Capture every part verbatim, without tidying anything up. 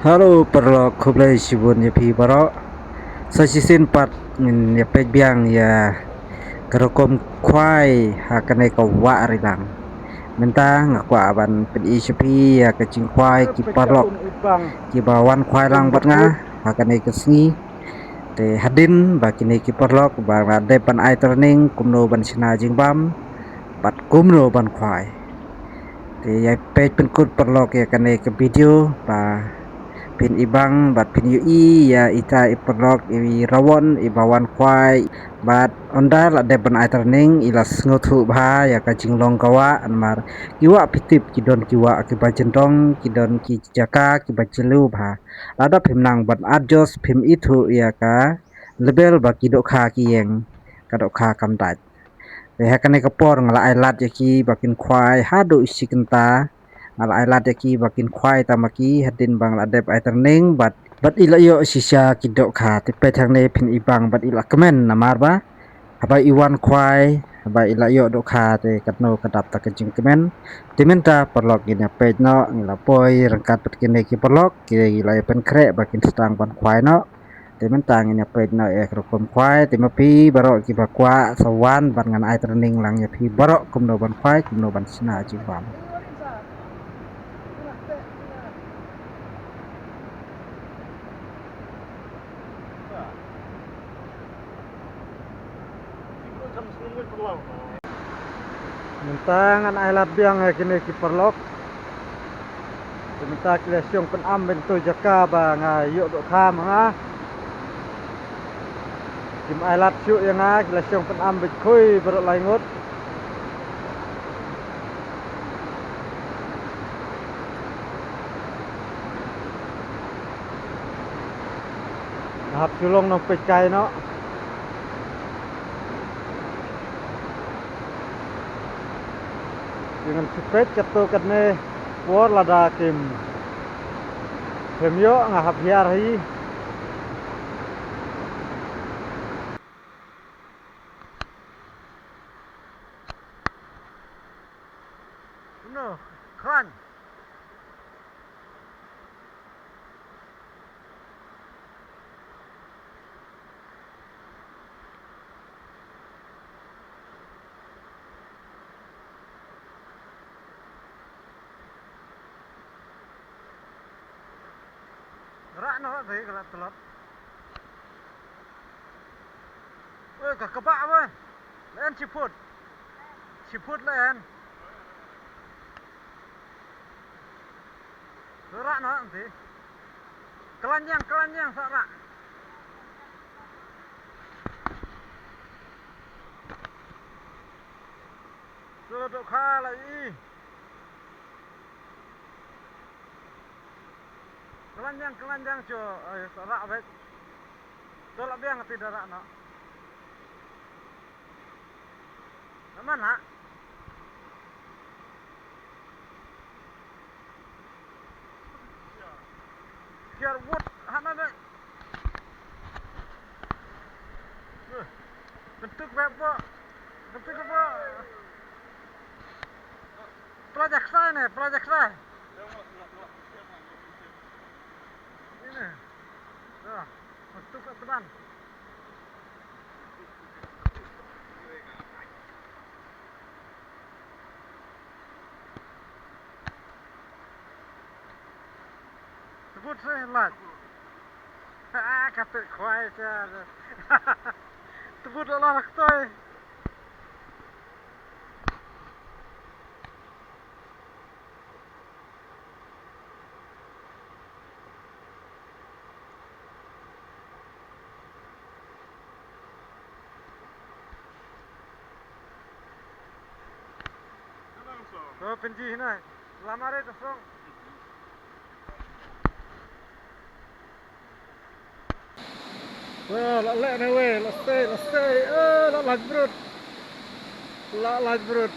Hello paralok, khublei shibun ïa phi baroh. Sa shisien pat ngin ïa peit biang ïa ka rukom khwai ha kane ka wah Rilang. Mynta nga kwah ban pyni sha phi ïa ka jingkhwai ki paralok kiba wan khwai lang bad nga ha kane ka sngi. Te hadien ba kine ki paralok ba la dep ban ai training kumno ban shna jingbam bad kumno ban khwai. Te ïa peit pynkut paralok ïa kane ka video ba phin i bang bad phin ïohi ïa ita i paralok i rawon iba wan khwai bad ynda la dep ban ai training i la sngewthuh bha ïa ka jinglong ka wah namar ki wah phi tip ki don ki wah kiba jyndong, ki don ki jaka kiba jylliew bha. Lada phim nang ban adjust phim ithuh ïa ka level ba ki dohkha ki ïeng, ka dohkha kam dait. Te ha kane ka por nga la ai lad ïa ki ba kin khwai haduh shi kynta. Nga la ai lad ïa ki ba kin khwai tang ma ki hadien ba nga la dep ai training bad, bad i la ïoh shisha ki dohkha. Te peit hangne phin i bang bad i la kmen namar ba haba i wan khwai, haba i la ïoh dohkha te katno ka dap ta ka jingkmen. Te mynta paralok ngin ïa peit noh, ngi la poi ryngkat bad kine ki paralok, ki la ïa pynkhreh ba kin sdang ban khwai noh. Te mynta ngin ïa peit noh ïa ka rukom khwai, te ma phi baroh kiba kwah sa wan bad ngan ai training lang ïa phi baroh kumno ban khwai, kumno ban shna jingbam. Mynta ngan ai lad biang ïa kine ki paralok. Te mynta ki la shong pynam bad to jaka ba nga ïoh dohkha ma nga. Kim ai lad shuh ïa nga, ki la shong pynam bad khui baroh lai ngut. Nga hap shu long nongpeit kai noh. Te ngan shu peit katto katne por lada kim, kim ïoh nga hap hiar hi. No, khlaiñ. Rah noh te ka la tlot. Oi, ka kaba ba. Leh shi phut. Shi phut leh. Rah noh te. Khlaiñ ïang, khlaiñ ïang sa rah. Sa dohkha la i. Khlaiñ ïang, khlaiñ ïang shuh, ai, sa rah beit. To lah biang te da rah noh. Naman ha? Kiar wut ha na ne. Bentuk bebo. Bentuk bebo. Pelajar ksai ne, pelajar ksai. Ini. Tuh, tuh, tuh, teman. Tebut sih, Lat. Ah, kata kuai aja. Tebut lah, lah, toi. Ko penji hina. Lamare to song. Weh, la leh ne weh, la stay, la stay. Eh, la laj brut. La laj brut.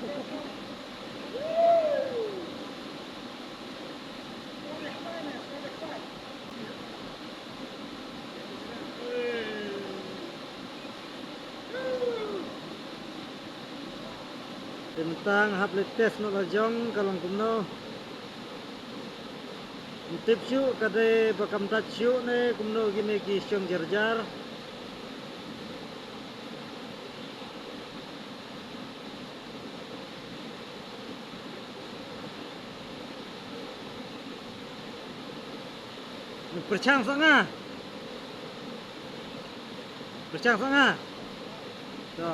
Te mynta nga hap leit test noh la jong ka long kumno. Ngam tip shuh ka dei ba kam touch shuh ne kumno kine ki shong jar jar. Pyrshang sa nga. Pyrshang sa nga. To.